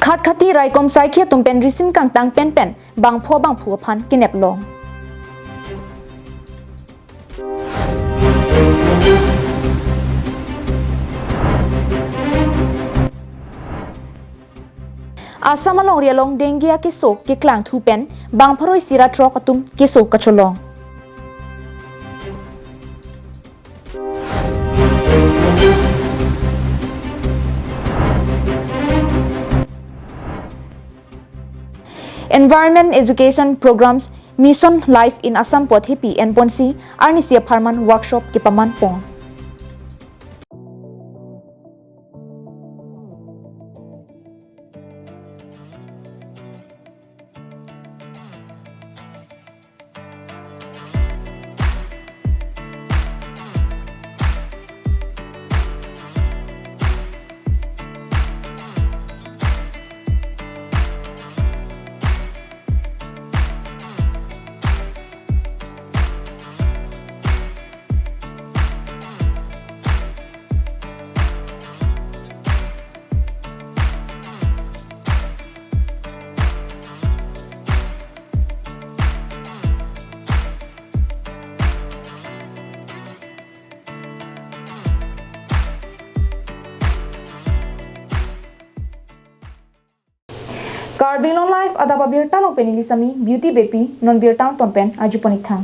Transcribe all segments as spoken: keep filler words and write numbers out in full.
Khatkhati raikom saikhi atum pen risim kangtang penpen bangpho bangphu aphan kenep long. Assam alongri along dengue akeso keklang thu pen bang pharo isi ra throk atum keso kacholong. Environment Education Programs Mission Life in Assam apot hepi enponsi arnisi apharman workshop kepaman pon. Karbi Anglong Live adap abirta along pen neli Sami Beauty Beypi, non birta angton pen arjupon ik tha.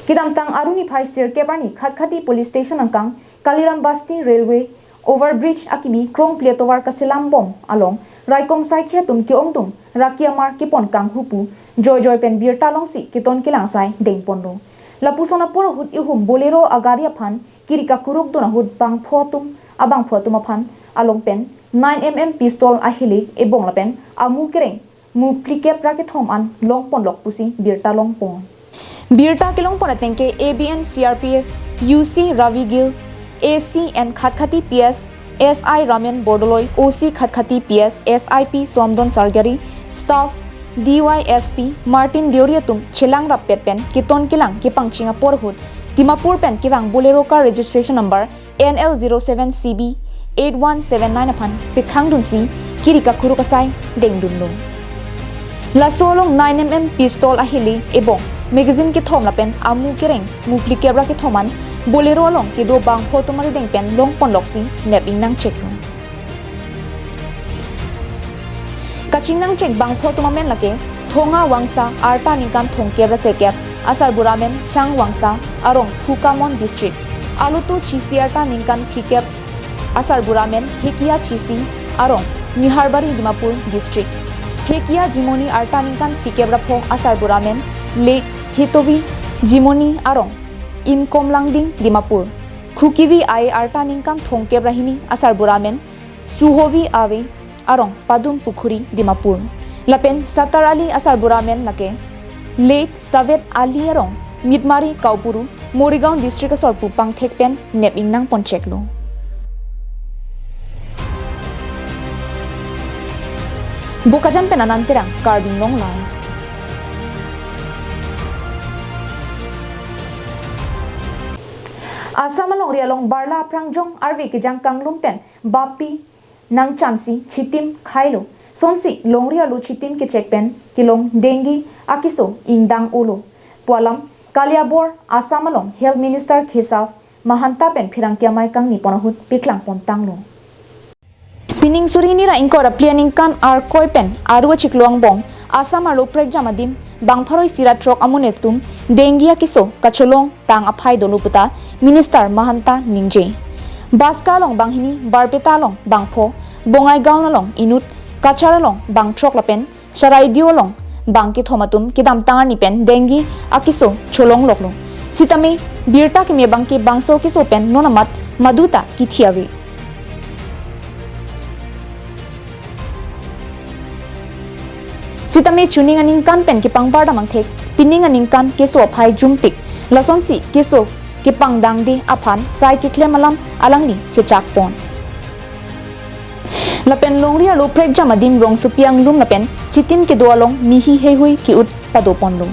Kedamtang arni phai sirkep arni Khatkhati Police Station angkang Kaliram Basti Railway Overbridge akimi krongple atovar kaselam bom along raikom saikhi atum ke-ongdung raki amar kepon kanghu pu joijoi pen birta alongsi keton kelang asai dengponlo. Lapuson apor ahut ihum Bolero agari aphan kiri kakuruk dun ahut bangpho atum, abangpho atum aphan along pen nine M M pistol ahili ebong lapen amu kereng mu phlikep ra kethom an longponlok pusi birta longpon. Birta kelongpon ateng ke A B N C R P F U C Ravi Gill, A C and Khatkhati P S S I Ramen Bordoloi, O C Khatkhati P S S I P Somdon Sargari, staff D Y S P Martin Deuri atum chelang rappet pen keton kelang kepangching apor ahut Dimapur pen kevang Bolero car registration number N L zero seven C B eight one seven nine aphan pekhangdunsi kiri kakuruk asai dengdunlo. Laso along nine M M pistol ahili ebong magazine kethom lapen amu kereng mu phlikep ra kethom an Bolero along kedo bangpho atum arideng pen longponloksi nep ingnangcheklo. Kachingnangchek bangpho atum amen lake Thonga Wangsa, arta ningkan thomkep ra sirkep, asarbura amen Chang Wangsa, arong Phukamon District. Alutu Chisi, arta ningkan phlikep, asarbura amen Hekia Chisi, arong Niharbari, Dimapur District. Hekia Jimoni, arta ningkan phlikep ra pho, asarbura amen Late Hitovi Jimoni, arong Imkom Langding, Dimapur. Khukivi Ai, arta ningkan thomkep ra hini, asarbura amen Suhovi Ave, arong Padum Pukhuri, Dimapur. Lapen Sattar Ali, asarbura amen lake Late Saved Ali, arong Mitmari, Kaupuru, Morigaon District asor pu pangthek pen nep ingnangponcheklo. Bokajan pen Anand Terang, Karbi Anglong Live. Assam alongri along barla aphrang jong arve kejang kanglum pen bapi nangchansi chitim khailo. Sonsi longri arlo chitim kechek pen kelong dengue akeso ingdang-olo pu alam kaliabor Assam along Health Minister Kesav Mahanta pen pherangke amei kangnipon ahut peklangpon tanglo. Pining suri hini ra ingkoi ra phli aningkan Arkoi pen Aru achiklo angbong Assam arlo prekjam adim bang pharo isi ra throk amonit atum dengue akeso kacholong tang aphai dolo puta Minister Mahanta ningje. Baska along banghini, Barpeta along bangpho, Bongaigaon along inut, Cachar along bangthrok lapen Charaideo along bang kethom atum kedamtang arni pen dengue akeso cholongloklo. Sitame birta keme abangke bangso keso pen non amat maduta kithi ave. Sitame chuning aningkan pen kepangbar dam angthek, pining aningkan keso aphai jumpik, lasonsi keso kepangdangde aphan sai keklem alam alangli chechakpon. Lapen longri arlo prekjam adim rongsopi anglum lapen chitim kedo along mihi heihui ke-ut padoponlo.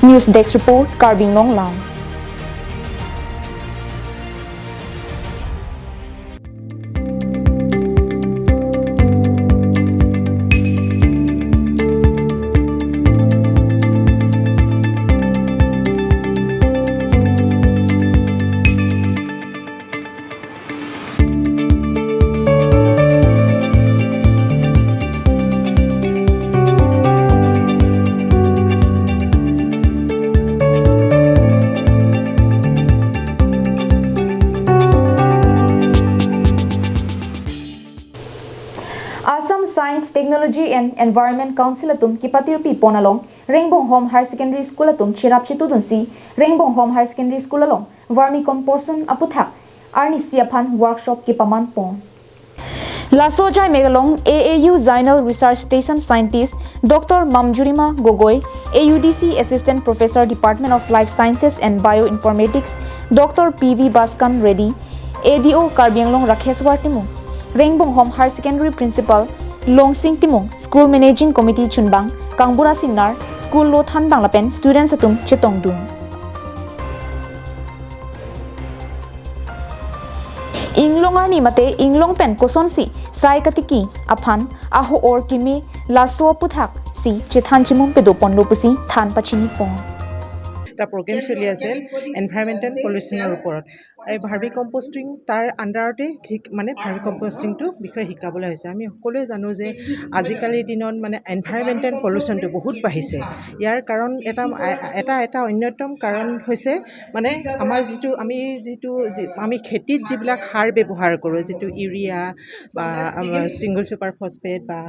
News Desk Report, Karbi Anglong Live. Technology and Environment Council atum kepatirpi pon along Rengbonghom Higher Secondary School atum cherap chetudunsi Rengbonghom Higher Secondary School along vermicompost aputhak arnisi aphan workshop kepaman pon. Laso ajaimek along A A U Zonal Research Station Scientist Doctor Mamjurima Gogoi, A U D C Assistant Professor, Department of Life Sciences and Bioinformatics, Doctor P V Bhaskan Reddy, A D O Karbi Anglong Rakheswar Timung, Rengbonghom Higher Secondary Principal Longsing Timung, School Managing Committee Chunbang Kangbura Singnar, School Lothanbang lapen students atum chetongdun. Inglong arni mate inglong pen kosonsi sai katiki aphan aho-or keme, laso aputhak si chethan chimum pedo ponlo pusi than pachini pon. এটা প্ৰগ্ৰেম চলি আছিল এনভাইৰমেণ্টেল পলিউশ্যনৰ ওপৰত। এই ভাৰ্মি কম্পষ্টিং তাৰ আণ্ডাৰতে শিক মানে ভাৰ্মি কম্পষ্টিংটো বিষয়ে শিকাবলৈ হৈছে। আমি সকলোৱে জানো যে আজিকালিৰ দিনত মানে এনভাইৰমেণ্টেল পলিউশ্যনটো বহুত বাঢ়িছে। ইয়াৰ কাৰণ এটা এটা এটা অন্যতম কাৰণ হৈছে মানে আমাৰ যিটো আমি যিটো যি- আমি খেতিত যিবিলাক সাৰ ব্যৱহাৰ কৰোঁ, যিটো ইউৰিয়া বা ছিংগল ছুপাৰ ফছফেট বা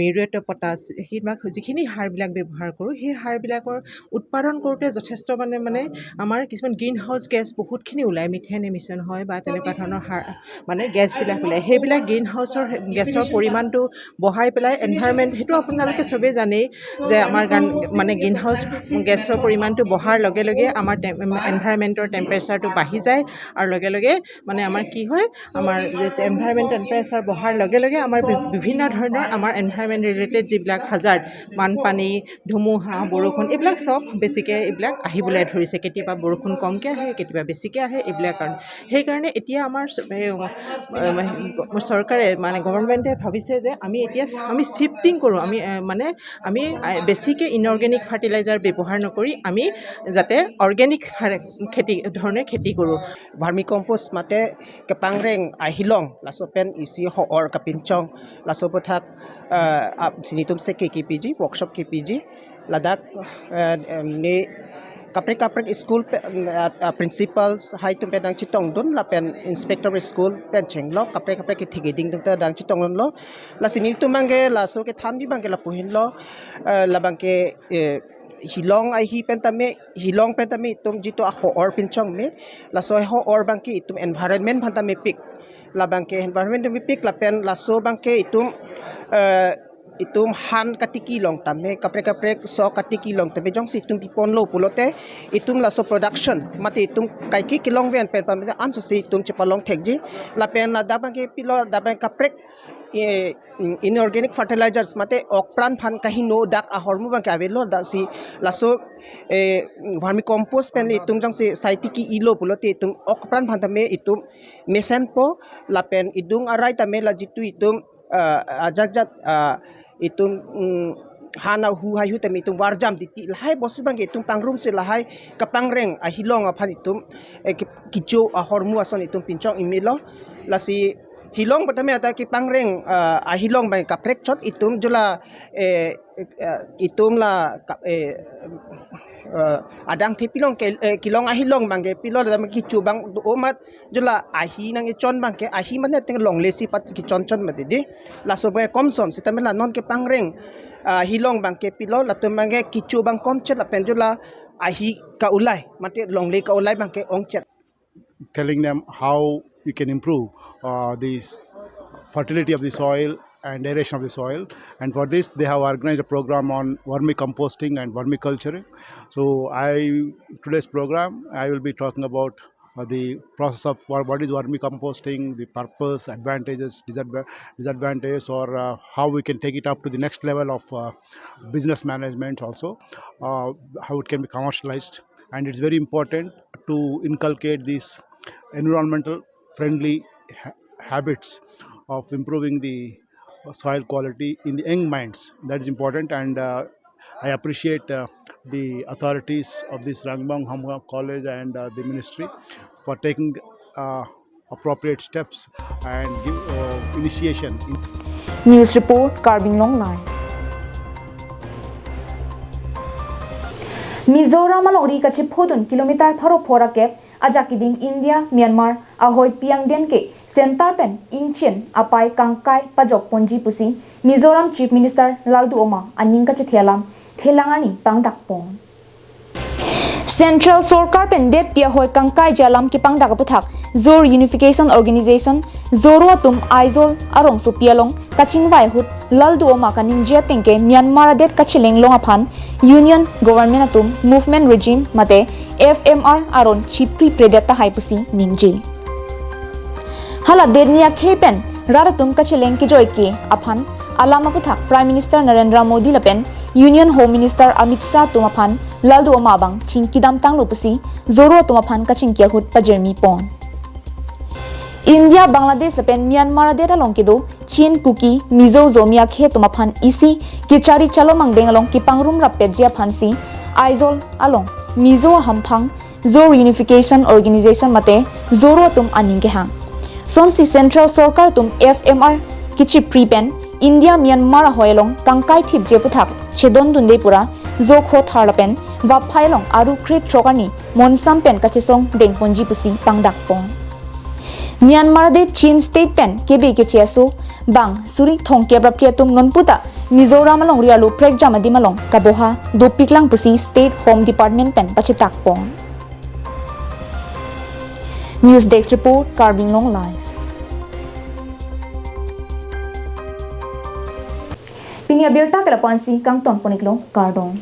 মিউৰেট অফ পটাছ, সেইবিলাক যিখিনি সাৰবিলাক ব্যৱহাৰ কৰোঁ, সেই সাৰবিলাকৰ উৎপাদন কৰোঁতে যথেষ্ট মানে মানে আমাৰ কিছুমান গ্ৰীণ হাউচ গেছ বহুতখিনি ওলায়, মিথেন এমিশ্যন হয় বা তেনেকুৱা ধৰণৰ সাৰ মানে গেছবিলাক ওলায়। সেইবিলাক গ্ৰীণ হাউচৰ গেছৰ পৰিমাণটো বঢ়াই পেলাই এনভাইৰমেণ্ট, সেইটো আপোনালোকে চবেই জানেই যে আমাৰ গান মানে গ্ৰীণ হাউচ গেছৰ পৰিমাণটো বঢ়াৰ লগে লগে আমাৰ টেম এনভাইৰমেণ্টৰ টেম্পাৰেচাৰটো বাঢ়ি যায় আৰু লগে লগে মানে আমাৰ কি হয়, আমাৰ এনভাইৰমেণ্ট টেম্পাৰেচাৰ বঢ়াৰ লগে লগে আমাৰ বি- বিভিন্ন ধৰণৰ আমাৰ এনভাইৰমেণ্ট ৰিলেটেড যিবিলাক হাজাৰ্ড, বানপানী, ধুমুহা, বৰষুণ, এইবিলাক চব বেছিকৈ এইবিলাক আহিবলৈ ধৰিছে। কেতিয়াবা বৰষুণ কমকৈ আহে, কেতিয়াবা বেছিকৈ আহে, এইবিলাক কাৰণে। সেইকাৰণে এতিয়া আমাৰ চ- এই, এ, চৰকাৰে মানে গভৰ্ণমেণ্টে ভাবিছে যে আমি এতিয়া আমি শ্বিফ্টিং কৰোঁ, আমি এ, মানে আমি এ, বেছিকৈ ইনঅৰ্গেনিক ফাৰ্টিলাইজাৰ ব্যৱহাৰ নকৰি আমি যাতে অৰ্গেনিক খেতি ধৰণে খেতি কৰোঁ। ভাৰ্মি compost mate kepangreng ahilong laso pen isi ho-or kapinchong laso aputhak, eh, ap- sinitum se ke kepiji, workshop kepiji ladak, eh, em, ne kaprek kaprek school pen, eh, eh, principals haitum pen nangchetongdun lapen inspector school pen chenglok kaprek kaprek kethigiding atum ta nangchetongdunlo. Lasi nelitum abangke laso kethanji abangke lapu henlo, eh, labangke, eh, hilong ahi pen tame, hilong pen tame itum jitu aho-or pinchong me, laso ho-or abangke itum environment aphan tame pik. Labangke environment tame pik lapen laso abangke itum, eh, itum han katiki along tame, kaprek kaprek so katiki along tame jongsi itum piponlo pulote itum laso production mate itum kaike kelongve pen pen ansose itum chepalong thekji. Lapen ladak abangke pilo, ladak abang kaprek, eh, inorganic fertilizers mate okpran aphan kaheno dak ahormu abangke avelo, dak si laso, eh, vermicompost pen le itum jongsi sai tiki ilo pulote itum okpran aphan tame itum mesenpo lapen idung arai tame la jitu itum, eh, ajat jat, eh, itum, mm, han ahu haihu tame itum varjam titi lahai bostu abangke itum pangrumsi lahai kepangreng ahilong aphan itum, eh, ke- kecho ahormu ason itum pinchong imelo. Lasi hilong pen tame ata kepangreng, eh, ahilong abang kaprek chot itum jula, eh, eh, itum la ka- eh, eh, adang the pilong ke, eh, kelong ahilong abangke pilo la kecho abang do amat jula ahi nangkechon abangke ahi mane ateng longle si pat kechon chon mati di. Laso abang komsom sitame la non kepangreng, ah, ahilong abangke pilo latum abangke kecho abang komchet lapen jula ahi ka-ulai mate longle ka-ulai abangke ongchet. Telling them how we can improve, uh, the fertility of the soil and aeration of the soil. And for this, they have organized a program on vermicomposting and vermiculturing. So, I today's program, I will be talking about, uh, the process of what, what is vermicomposting, the purpose, advantages, disadva- disadvantages, or, uh, how we can take it up to the next level of, uh, business management also, uh, how it can be commercialized. And it's very important to inculcate these environmental friendly ha- habits of improving the soil quality in the young minds. That is important, and, uh, I appreciate, uh, the authorities of this Rengbonghom College and, uh, the ministry for taking, uh, appropriate steps and give, uh, initiation. News report, Karbi Anglong Live. Mizoram alongri kachiphodun kilometer pharo phor akep Ajak keding India Myanmar ahoi pi angdeng ke center pen ingchen apai kangkai pajok ponji pusi Mizoram Chief Minister Lalduhoma aning kachethe alam thelang arni pangdak pon. Central Sorkar pen det pi ahoi kangkaiji alam kepangdak aputhak Zo Reunification Organization, Zoro atum Aizawl arongsopi along kachingvai ahut Lalduhoma kaningje ateng ke Myanmar adet kacheleng long aphan Union Government atum Movement Regime mate F M R aron chipri predet tahai pusi ningje. Hala det ni akhei pen rat atum kacheleng kejoi ke aphan alam aputhak Prime Minister Narendra Modi lapen Union Home Minister Amit Shah atum aphan Lalduhoma abang chingkidam tanglo pusi Zoro atum aphan kachingki ahut pajirmi pon. India, Bangladesh lapen Myanmar adet along kedo Chin, Kuki, Mizo, Zomi akhei atum aphan isi kechari chalom angdeng along kepangrum rappetji aphansi Aizawl along Mizo ahamphang Zo Reunification Organization mate Zoro atum aning kehang. Sonsi Central Sorkar atum F M R kechipri pen India Myanmar ahoi along kangkai thipji aputhak chedondunde pura Zo khothar lapen Vapphai along Aru kre throk arni monsam pen kachesong dengponji pusi pangdak pon. Myanmar adet Chin State pen kebe keche aso bang suri thomkep ra phli atum nonputa Mizoram alongri arlo prekjam adim along kaboha dopiklang pusi State Home Department pen pachetak pon. News Desk Report, Karbi Anglong Live. Pini abirta ke lapu-ansi kangton pon-iklo, kardom.